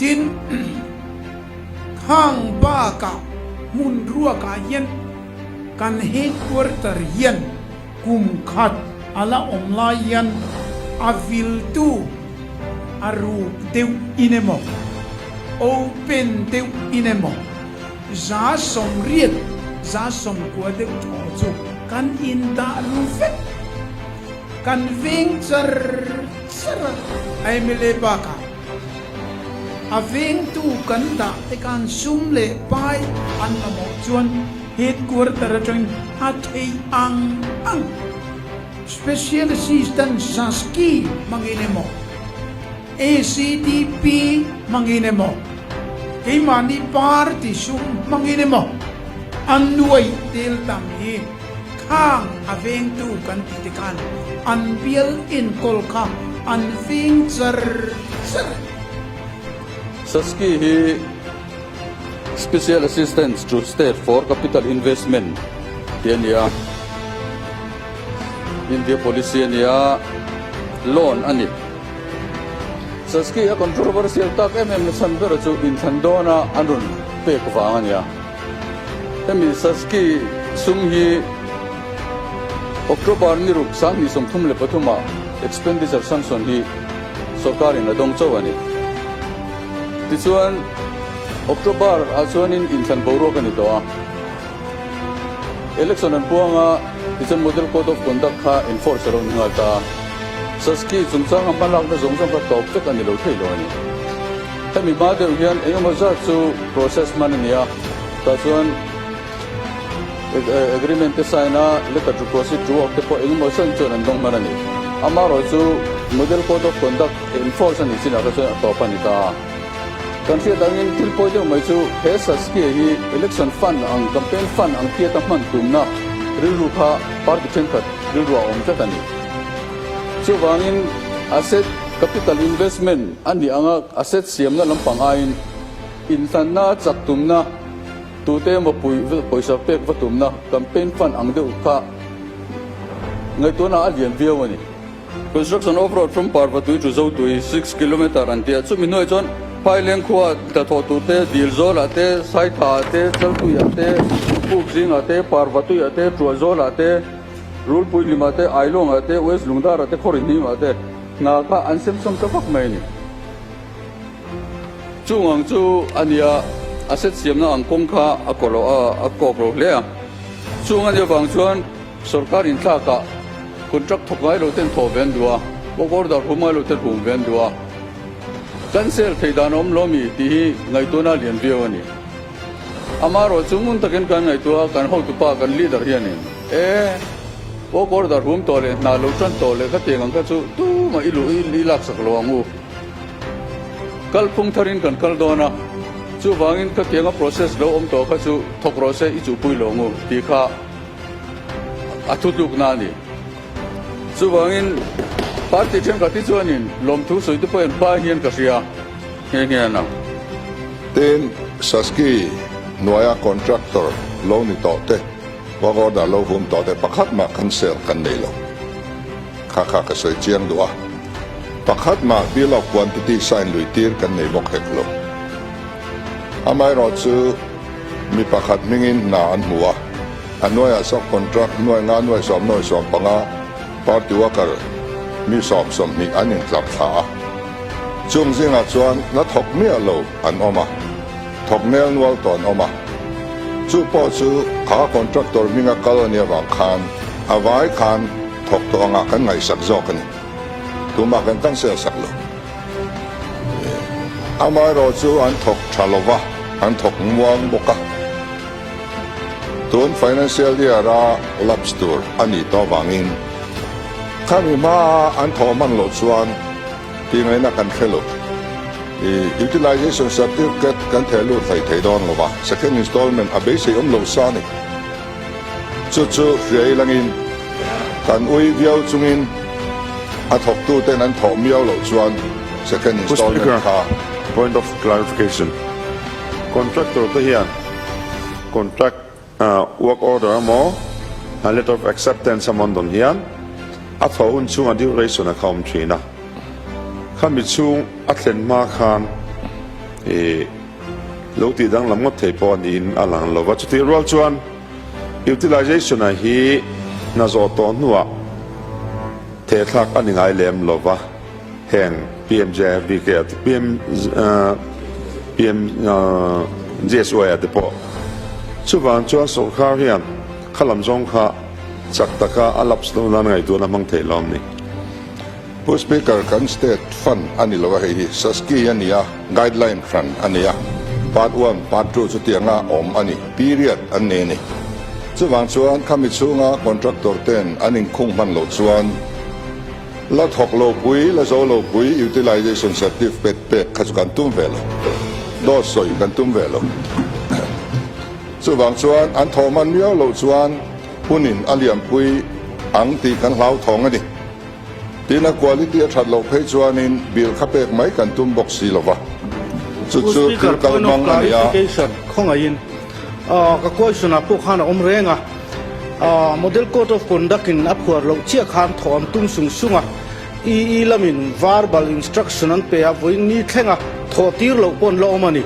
Tin, khang bakah hmun ruakah hian kan headquarter hian kum khat a la awm lai hian a viltu a ruk deuh in emaw, open deuh in emaw 80%, 90% deuh thaw chu kan indah ru vek. Kan veng char char a, mla bakah a vengtu kan dah te khan sum leh pai an mamawh chuan headquarter atangin a theih ang ang Special Assistant Saski hmangin emaw ACDP hmangin emaw keimahni party sum hmangin emaw an nuai tel tam hi Khang a vengtu kan tih te khan an bial enkawl kha an veng char char a ni. Saski hi Special Assistant to State for Capital Investment tih a ni a, India Policy a ni a, loan a ni. Saski a controversial tak em em na chhan ber chu inthlan dawna an rawn pek vang a ni a. Hemi Saski sum hi October ni ruk 2033 ah expenditure sanction hi sorkarin a dawng chauh a ni. Tichuan October ah chuanin inthlan boruak a ni tawh a, election an puang a, tichuan Model Code of Conduct kha enforce a lo ni nghal ta a. Saski chungchanga hmalakna zawng zawng kha tawp vek a ni lo thei lo a ni. Hemi hma deuh hian engemaw zat chu process hman a ni a, tah chuan agreement te sign a, letter to proceed to work te pawh engemaw zat chuan an dawng hman a ni. Amaherawh chu Model Code of Conduct enforce a nih chinah kha chuan a tawp a ni ta a. Kan hriat angin thil pawi deuh mai chu he Saskia hi election fund ang, campaign fund ang tiata hman tumna rilru kha party thenkhat rilru a awm tlat a ni. Chuvangin asset capital investment a nih anga asset siamna lampang aiin inhlanna chak tumna, tute emaw pui pawisa pek va tumna campaign fund ang deuh kha ngaihtuahna a lian viau a ni. Construction of road from Parvatui to Zotui, 6 kilometre an tia. Chumi hnuaiah chuan Phaileng khua hnathawh tur te, Dilzawlah te, Saithaah te, Chaltuiah te, Pukzingah te, Parvatuiah te, Tuahzawlah te, Rulpui Limah te, Ailawngah te, West Lungdarah te, Khawrihnimah te hna kha an sem sawm ta vak mai a ni. Chung ang chu a nia, a set siamna ang kawng kha a kaw lo a, a kawk lo hle a. Chung a nih avang chuan sorkar inthlakah contract thawk ngai lo ten thawh ve an duh a, work order hum ngai lo ten hum ve an duh a. Cancel theih dan a awm lo mi tih hi ngaihtuahna a lian viau a ni. Amaherawh chu ngun takin kan ngaihtuah a, kan hotupa, kan leader hianin e, work order hum tawh leh hna lo tan tawh leh khatiang ang kha chu tumah i luh i laksak lo ang u. Kalphung tharin kan kal dawn a, chuvangin khatianga process lo awm tawh kha chu thawk rawh se i chuhpui lo ang u tih kha a thutlukna a ni. Chuvangin party thenkhat hi chuanin lawmthu sawi te pawhin pa hian ka hria nghe nghe a nang. Tin, Saski hnuaia contractor lo ni tawh te, work order lo hum tawh te pakhat mah cancel kan nei lo. Kha kha ka sawi chiang duh a, pakhat mah bill of quantity sign lui tir kan nei bawk hek lo. Amaherawh chu mi pakhat hmingin hna an hmu a, a hnuaiah sub contract nuai nga nuai sawm nuai sawm panga party worker mi sawm 20 an intlar thla a. Chung zingah chuan la thawk miah lo an awm a, thawk nel nual tawh an awm a. Chu pawh chu kha contractor hminga kal a nih avang khan a vai khan thawk tawh angah kan ngaihsak zawk a ni. Tumah kan cancel sak lo. Amaherawh chu an thawk tha lo va, an thawk muang bawk a. Tun financial year a lapse tur a nih tawh avangin khami hmaa an thawh hman loh chuan tingaihna kan hre lo. Utilization certificate kan theh lut hlei thei dawn lo va, second installment a beisei awm lo sa a ni. Chu chu hria ilangin kan ui viau chungin a thawktuten an thawh miau loh chuan second Pu installment Speaker, kha point of clarification, Contractor te hian contract work order emaw a letter of acceptance emaw an dawn hian a thawh hun chhunga duration a kha awm thin a, khami chhung a thlen hma khan. I lo tih danglam ngawt thei pawh a niin a lang lo va. Chutih rual chuan utilization a hi hna zawh tawh hnuah thehthlak a ni ngai lem lo va, heng PMJFBK ah te PM PMJSY ah te pawh. Chuvang chuan sawrkar hian kha lam zawng kha chak taka a lapse loh nan ngaihtuahna hmang thei lo a ni. Pu Speaker, kan state fund a ni lo a hei hi Saski a ni a, guideline hran a ni a, part one, part two chutianga awm a ni, period an nei a ni. Chuvang chuan khami chhunga contractor ten an inkhung hman loh chuan la thawk lo pui, la zo lo pui utilization certificate pek kha chu kan tum ve lo, dawt sawi kan tum ve lo. Chuvang chuan an thawh hman miau loh chuan hunin a liampui ang tih kan hlauthawng a ni. Tin, a quality a that loh phei chuanin bill kha pek mai kan tum bawk si lo va, chu Pu chu Speaker, thil kal point of hmang a ni a. clarification, khawngaihin ka question ah pawh khan a awm reng a, Model Code of Conduct in a phuar loh chiah khan thawh an tum sung sung a, EE lamin verbal instruction an pe a, vawiin ni thleng a thawh tir loh pawh an la awm a ni.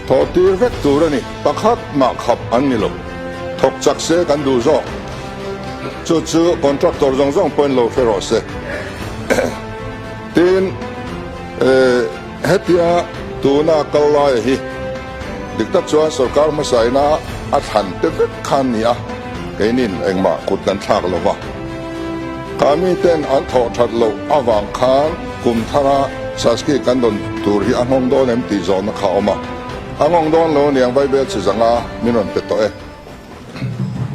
Thawh tir vek tur a ni, pakhat mah khap an ni lo. Thawk chak se kan duh zawk. Chu chu contractor zawng zawng pawhin lo hre rawh se. Tin, hetia tuna kal laia hi dik tak chuan sorkar hmasa ina a thlan te vek khan ni a, keinin engmah kut kan thlak lo va. Kha miten an thawh that loh avang khan kum thara Saski kan dawn tur hi a nghawng dawn em tih zawhna kha a awm a. A nghawng dawn lo aniang Vaibel chhe zanga min rawn pe tawh e.